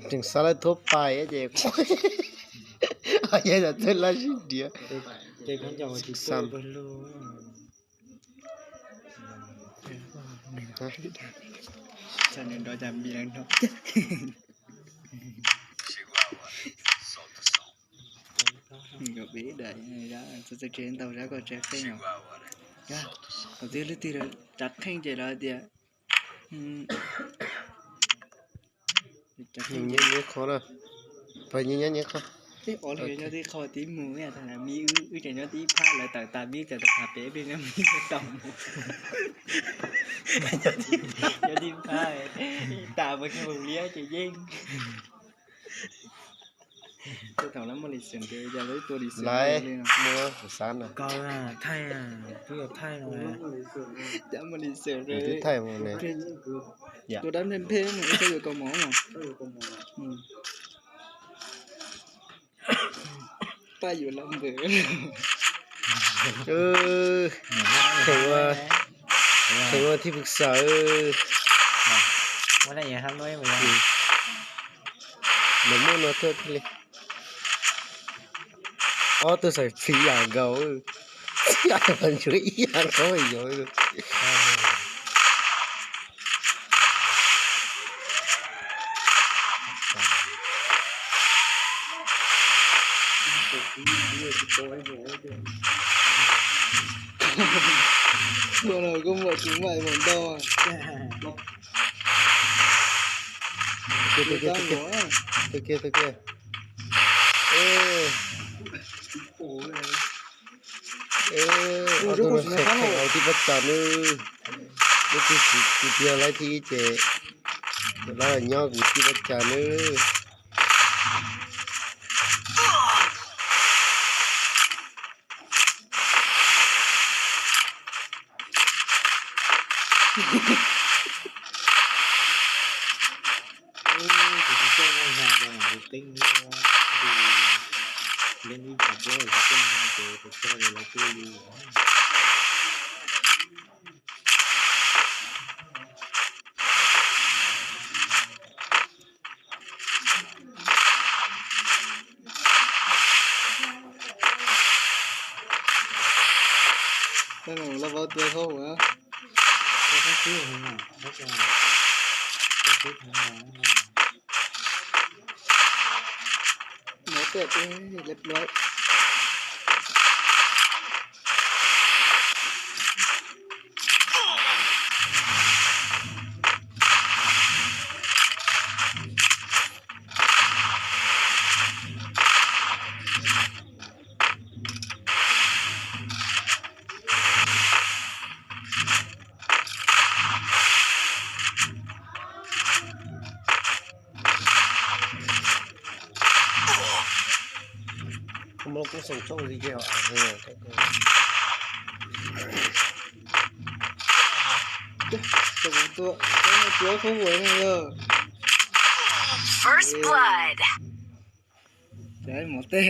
Tseem xav lawv thuab pais ces yog yam twg lawv sib nrhiav. Nkawd peb daim, txawj txawj tsev ntau zab koj tsev qeej os. Thaum twg leej twg rov qeej ces lawv tias, nyiam nyiam qhov na, pab nyiam nyiam qhov. Tej ob lwm nyob tib qho tib mus, tab sis mas wb tseem nyob tib phab, lawv tawm tas wb txawm tau tham pem peb nyob tib tau mus. Nyob tib phab, tas mus kiag mus liab ces yeej. Tej thaum lawv muaj lis xwm ces yog lawv tua lis xwm lawv li no. Muaj xav na. Koj thaij, twb yog thaij no. Cov muaj lis xwm twb thaij mus ne. Tua dab nphe nphe mas koj yuav kaus mom mas. Paj yuav los npawg. Kheev ua, kheev ua thib pwg xaws. Lawv muaj no thawj thiaj li. Ob tug xaim phim yam nkaus, ntshuav ib yam nkaus yov. Ua no koj muaj tus maj mus ntau. Tus kiag, tus kiag, tus kiag. Ob tug no kheev kheev ua tib pab tsag nawb. Lub twg kuv tiag laib thib ib ces lawv nyob kuv tib pab tsag nawb. Kuv tsis coj nkauj hna rau mam li teeb thiab, leej ib tsam plaub kuv coj nkauj ces kuv coj lawv tuaj li. Lawv vauv tua khaub huam. Mov tej leb lawm. Kuv muab lub koob xeem tso li ces First blood. Cov mov tej.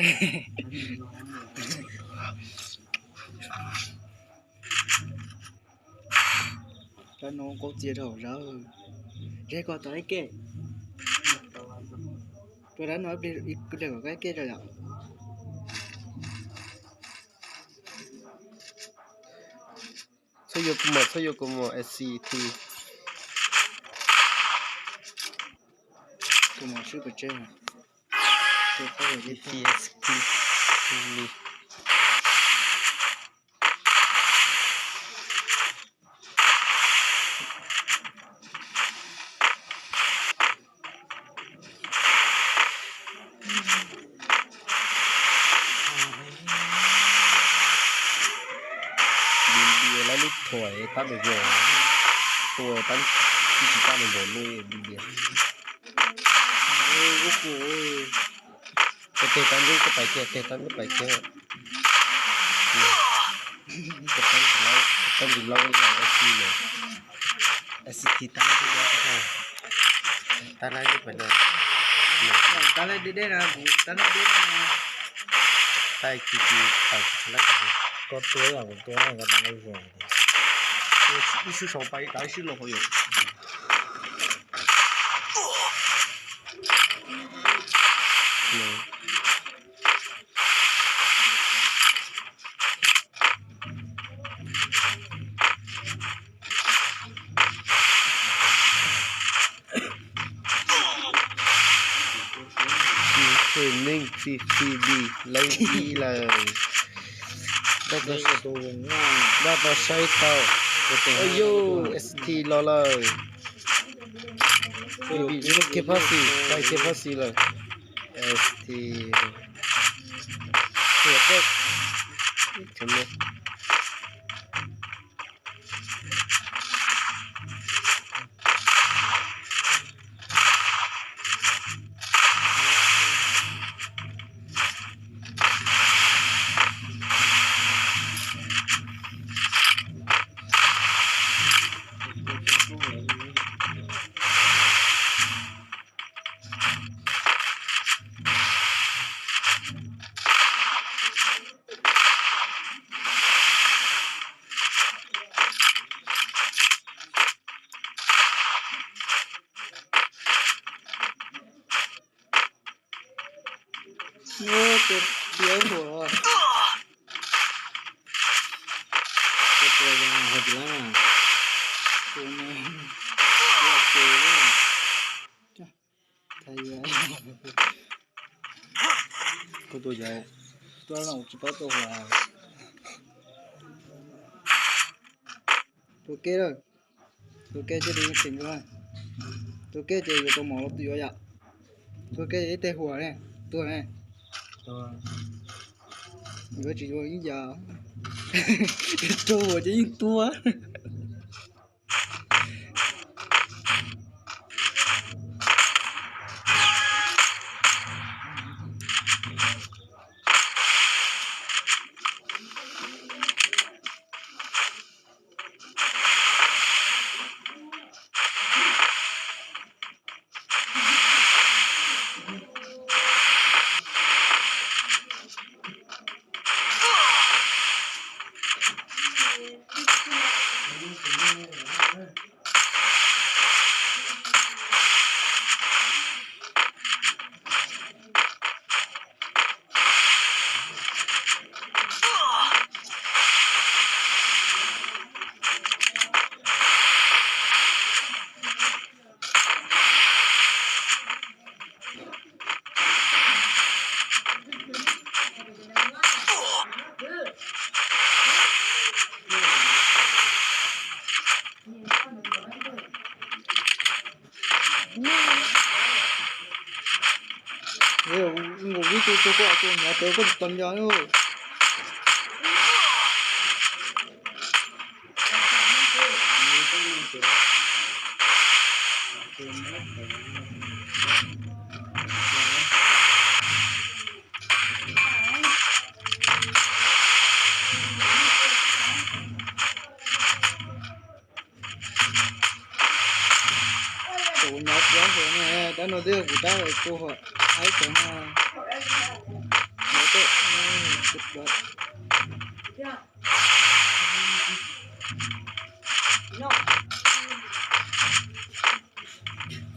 Rab no qaub txia dhau zab. Zeb koj tau ib ke. Tua rab no ib pliag kom koj ib ke rau yom. Txhob yuav kuv mom, txhob yuav kuv mom, S C T. Kuv mom swb pes tsawg. Npia lawv lub thuam tab nws vos, tua tab tsis tab nws vos lub npia. Koj teg tab ntub koj pais kiag, teg tab ntub pais kiag. Koj tab ntsis laub, koj tab ntsis laub, S C T tab ntub, tab laib ntub pais no. Tab laib deb deb no, kuv tab laib deb no. Tab ci ci pais tsis laib. Koj tua yam kuv tua, koj tua ib zaug. Ib sib sau pais ib sib los hauv yom. Tsis khwv neeg tsis khwv dis, lawv ib lawm. Daj tau saib tau. Au yus, S T los lawm. Kiag phab xis, kiag phab xis lawm. S T. Ua tus piav huam. Tus tua yog hais tsis laib na. Tus no tua ces tha ya. Kuv tus yau tua los tsis paub tua huam. Tua ke lawm. Tua ke ces li tseem tua. Tua ke ces yuav tau mov los yuav yom. Tua ke ib teg huam ne, tuag ne. Yuav tsis yuav ib yam. Rau huam ces yeej tuag. Nkaus vib tu tu koj tus hnyuv tawv koj tus tod nco. Kuv nov kuv hauv ne, dab no twb yog kuv dab lawm, kuv hauv haib cov no. Nov tej kuv lawm.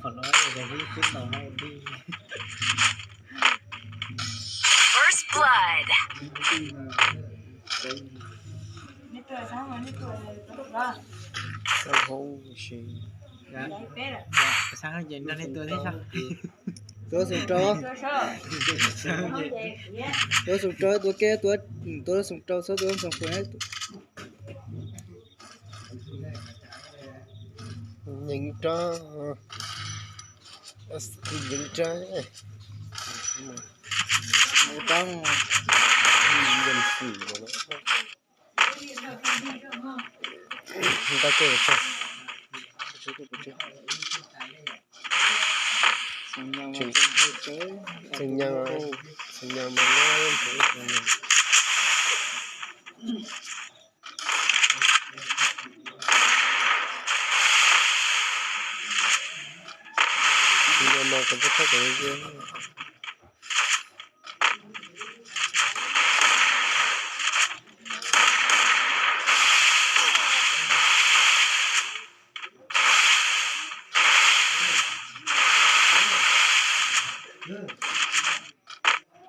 Qhov no yog ib tug tau hais li. First blood. Tau hauv si. Xav hais ces nrog nej tua thiab sab. Tua xoom rau. Tua xoom rau, tua ke, tua, tua xoom rau, txhob tua xoom phuam. Nyeem rau, nyeem rau, nyeem rau. Ntau kawg. Tseem nyas, tseem nyas mas nyas. Tseem nyas mas kom txhob thab kom.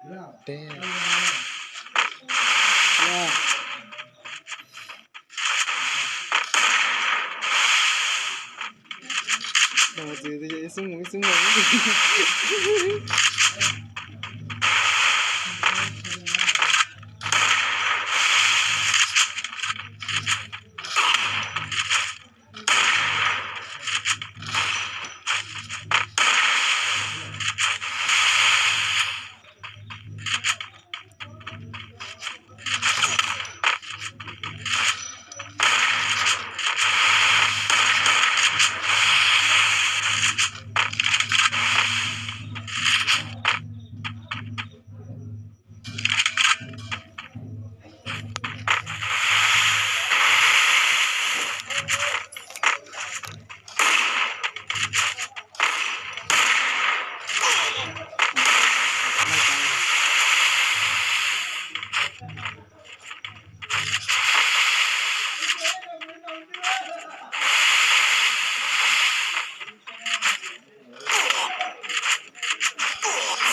Damn. Ib xub mus ib xub mus.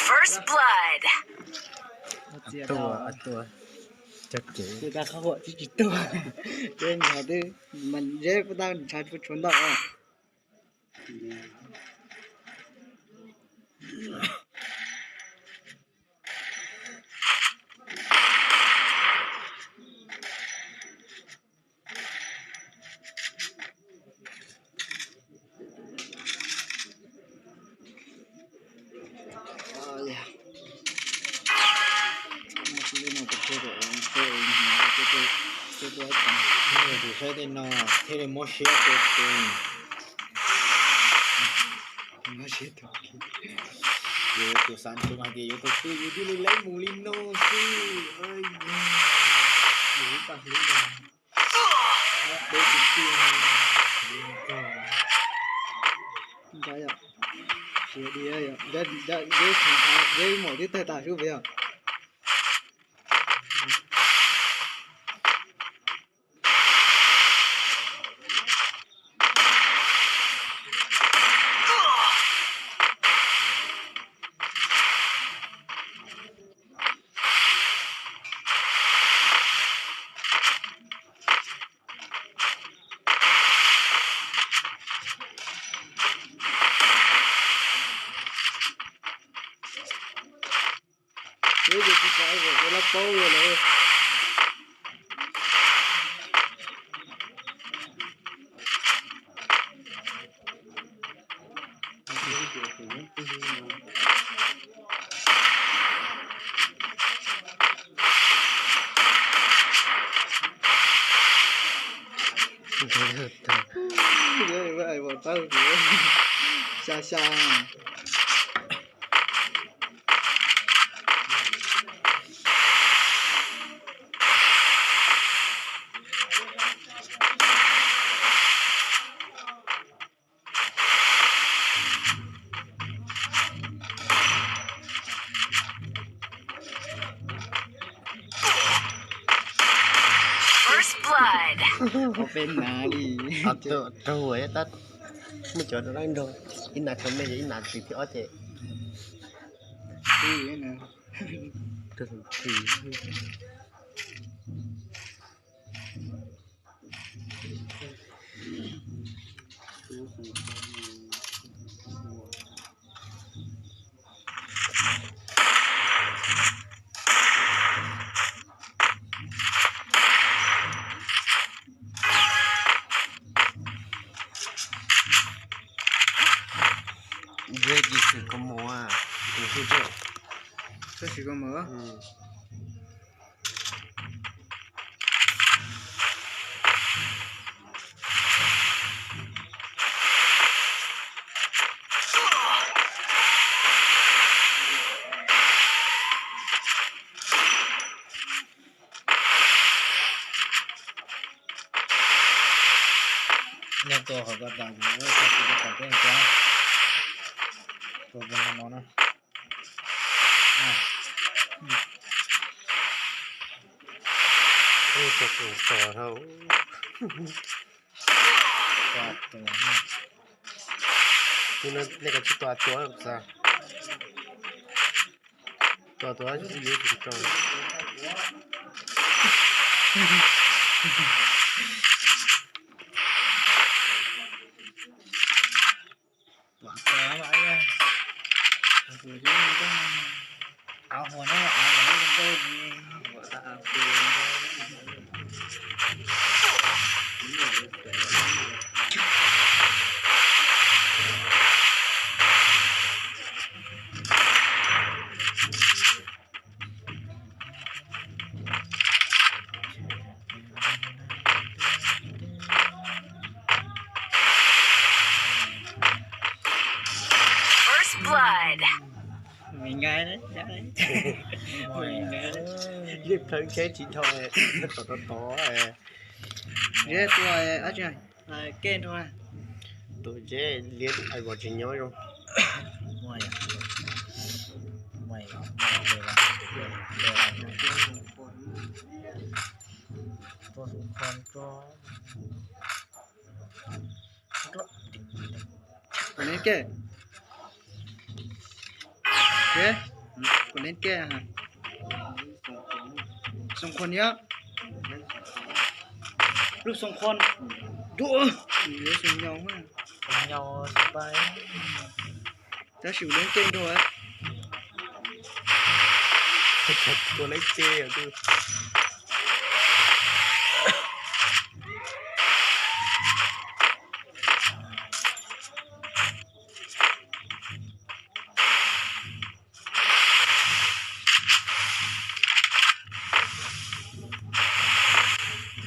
First blood. Tuaj, tuaj. Cog kev. Ces tau qhov huam tsis tsis tuaj. Ces nws twb mas zeb puas tau ntshav tshuav ntau. Saib tej no thiaj li mob siab tus tus. Yuav tus xav ntsum hais tias yuav tus twg yus thiaj li lawv mus li no xwb. Yus ib tag hlwb no, deb tiag tiag. Ntawd yom, siav diav yom, deb, deb maum twb tawg tas sub pem yom. Ua ces tsis xav ua lab paub ua lawm. Xya xya. First blood. Ua peb na li. Raug tab muaj cov dab nrog ib nas tso mej ces ib nas twg thiab ob ces. Nthe tis sim kho mus, tus hu tso. Tab sis kho mus. Nyob tua qhov ko tas, tua tua tua tua tua tua no na. Tua tua tua. Tus no nej kav tsij tua tua xav. Tos tus dab tsi yuav tus rau. First blood. Yeej plhaw tsheb tsis dhau, tov tov tov. Zeb tua, kej nrog. Tus zeb liab ai vos tsis nyob zoo. Kuv leej kej, kuv leej kej, Xoo Khuam yom, lub Xoo Khuam, dua, yuav Xoo Nyau, Xoo Nyau, tab sis kuv leej kej nrog. Tua leej kej.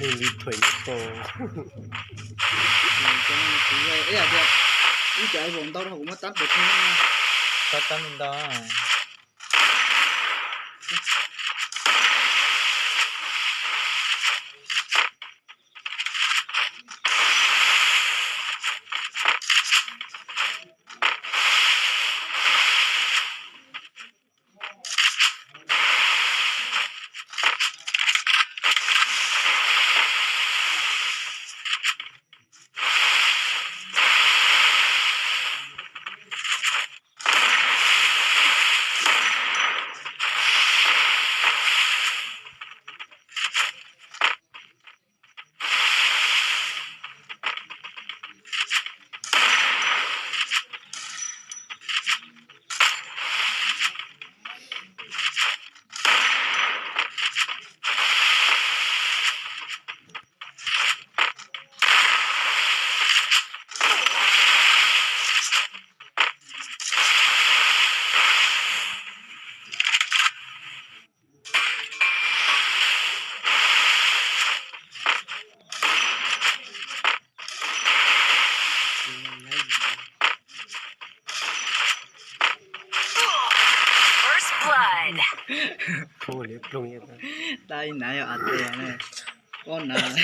Nws li thuam nyob tos. Ib cov vauv ntau rau kuv muab tab pem theej. Tab tab ntau. First blood. Tab ib nav yog a te, ob nav.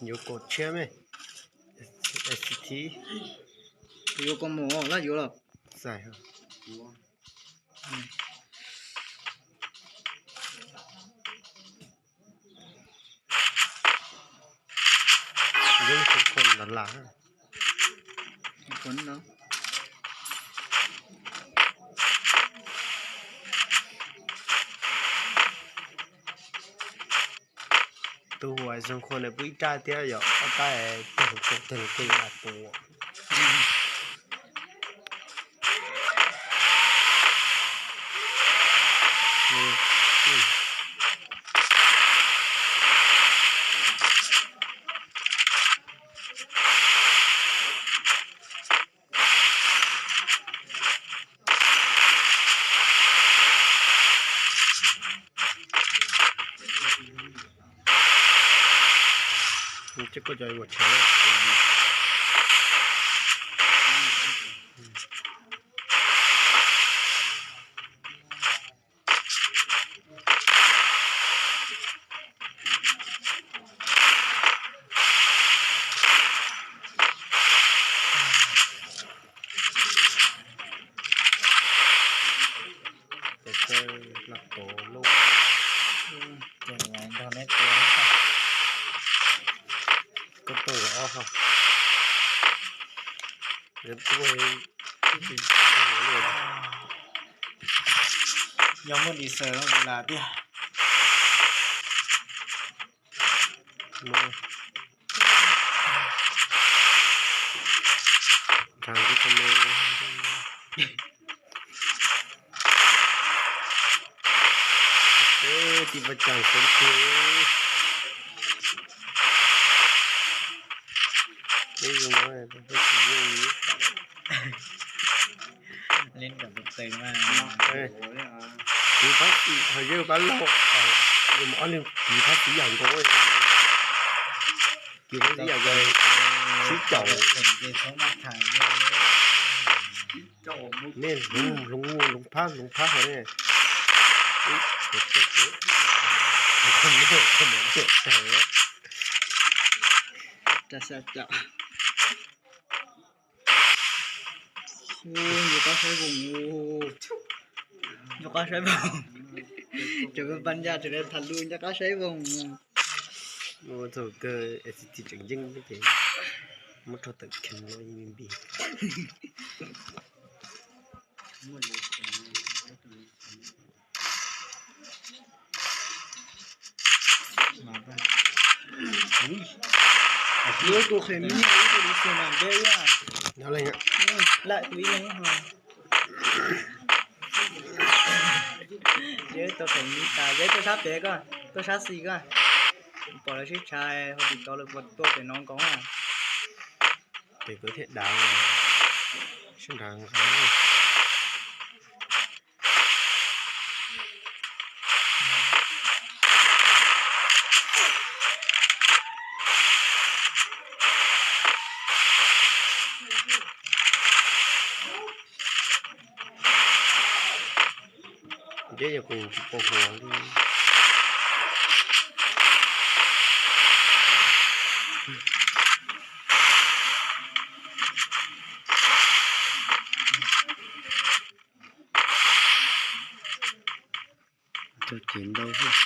Yuav kaum tshiab me. Yuav kaum mos laj yuav los. Yeeb Xoo Khuam los lam. Tus uas Xoo Khuam nws pub ib raj thiab yom, ob raj teg teg teg teg tus. Ces koj cov ua tshav. Ces koj los tos lauj. Ces nrog neb tua. Koj tau ob ha. Yog muaj dis xaws no kuv lam tiag. Tij Paj Tsas sawv kiag. Peb zoo no peb tsis yeej li. Kiv phab xis ho yawg pab laug, yog mus ob leeg kiv phab xis yam nkaus. Kiv phab xis yam nkaus, sib caum. Nej hloov, hloov phab, hloov phab ho ne. Nco qab saib voos, nco qab saib voos. Cov pab ncaj tseem tham lus nco qab saib voos. Ua txog kawg, tseem yeej ces muab rau tawm kheev los npis. Tus qhe mi ib tug li xus mas ntev ua. Lawm tus ib leeg ho. Yog ib tug qhe mi tas, yog ib tug sab pem koj, tuaj sab xis koj. Pom lawv sib tshav hauv TikTok lawv puas tuaj pem no nkaus na. Ces kuv thiaj dav sib nrhav nqa. Nceb yog kuv tsis pom huv li. Cov cev ntau thiab.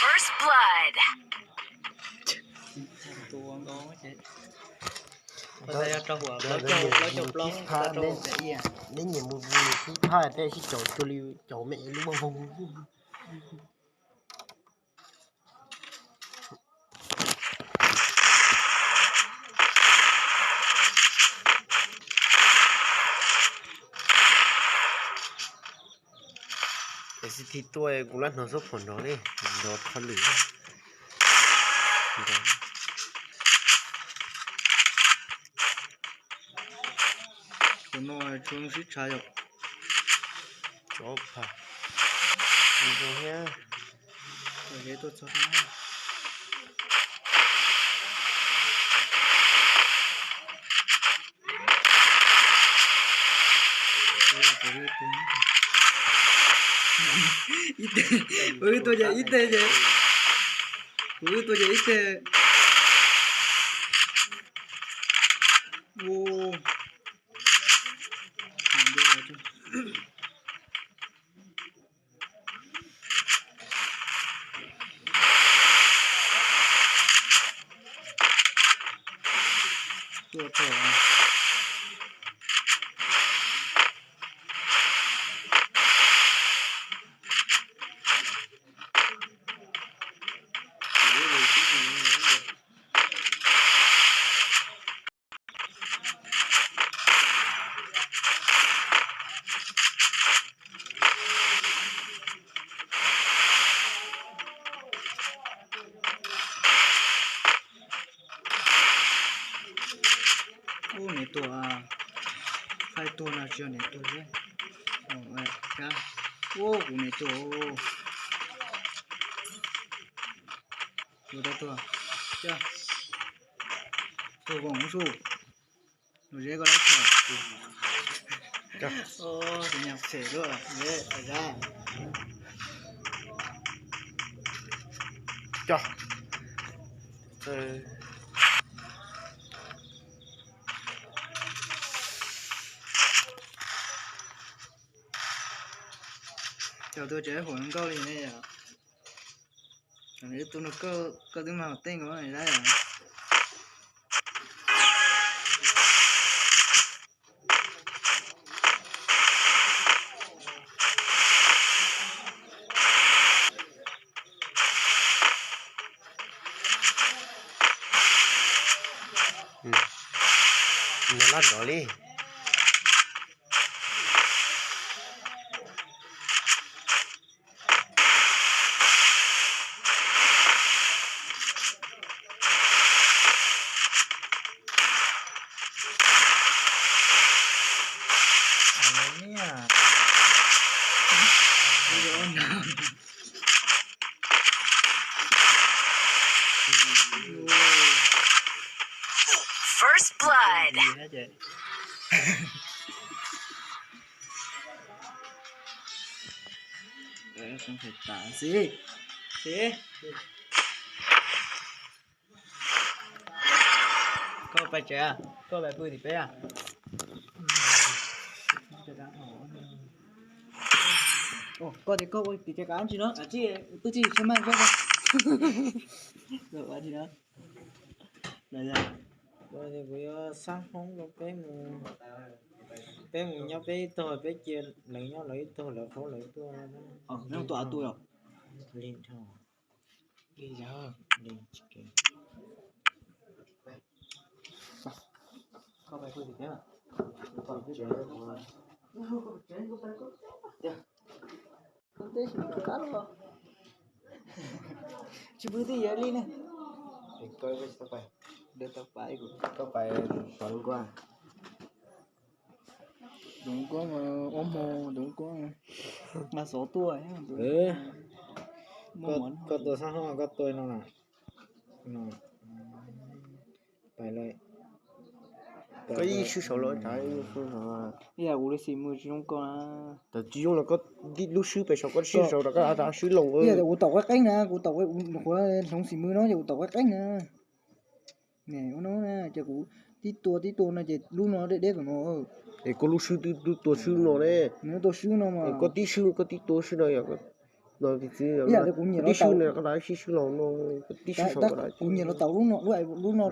First blood. Neb nyiam mus mus sib phab tej sib caum cuag li caum me lub npoo. Xib thib tuaj kuv lab hnov xub phuam nrov li, nrov qhov lwm. Tus no tsuas sib tshav yom. Tsov pha. Zoo thiab. Ib teg, kuv wb tuaj ces ib teg ces, kuv wb tuaj ces ib teg. Tuaj txog. Ub, niam tuag, thaij tuag no tsis yog niam tuag thiab. Ub, kuv niam tuag. Tuag tau tuag. Tuag voom su. Lus zeb koj lab txhom. Tus nyuag phem luaj, zeb, zab. Cov tus tsev huam nkauj li ne yom. Tus no koj twb mag tej nkaus na. Nws lab nrov li. First blood. Koj pais tsev, koj pais pw tim peb. Koj tias koj ua tim tsev kav tsis no, pw txij tsis mag koj. Kuv yuav xa hoob rau peb mus, peb mus nyob peb ib tog, peb cia lawv nyob lawv ib tog, lawv qhaub lawv tuaj. Li dhau. Tsis pw twj ywm li ne. Koj pais xov nkoj, ua hmo, nkoj mas xov tuaj. Koj tua sab hoob, koj tua no na. Koj ib swb saud los, ib yam kuv li xim mus tsis zoo koj na. Tsis zoo los koj lub swb pem saud, koj swb saud rau koj swb laus. Kuv taum qaib qeeb na, kuv taum, qhuav hloov xim mus no ces kuv taum qaib qeeb na. Ua no na ces kuv tib tua tib tua no ces lub no deb deb tom no. Es koj lub swb twb tua swb no ne. Nws tua swb no mas. Koj tib swb, koj tib tua swb no yom. Ib yam li kuv nyiam tib swb los, koj sib swb laus no, koj tib swb saud, kuv nyiam los taum lub no, lub no.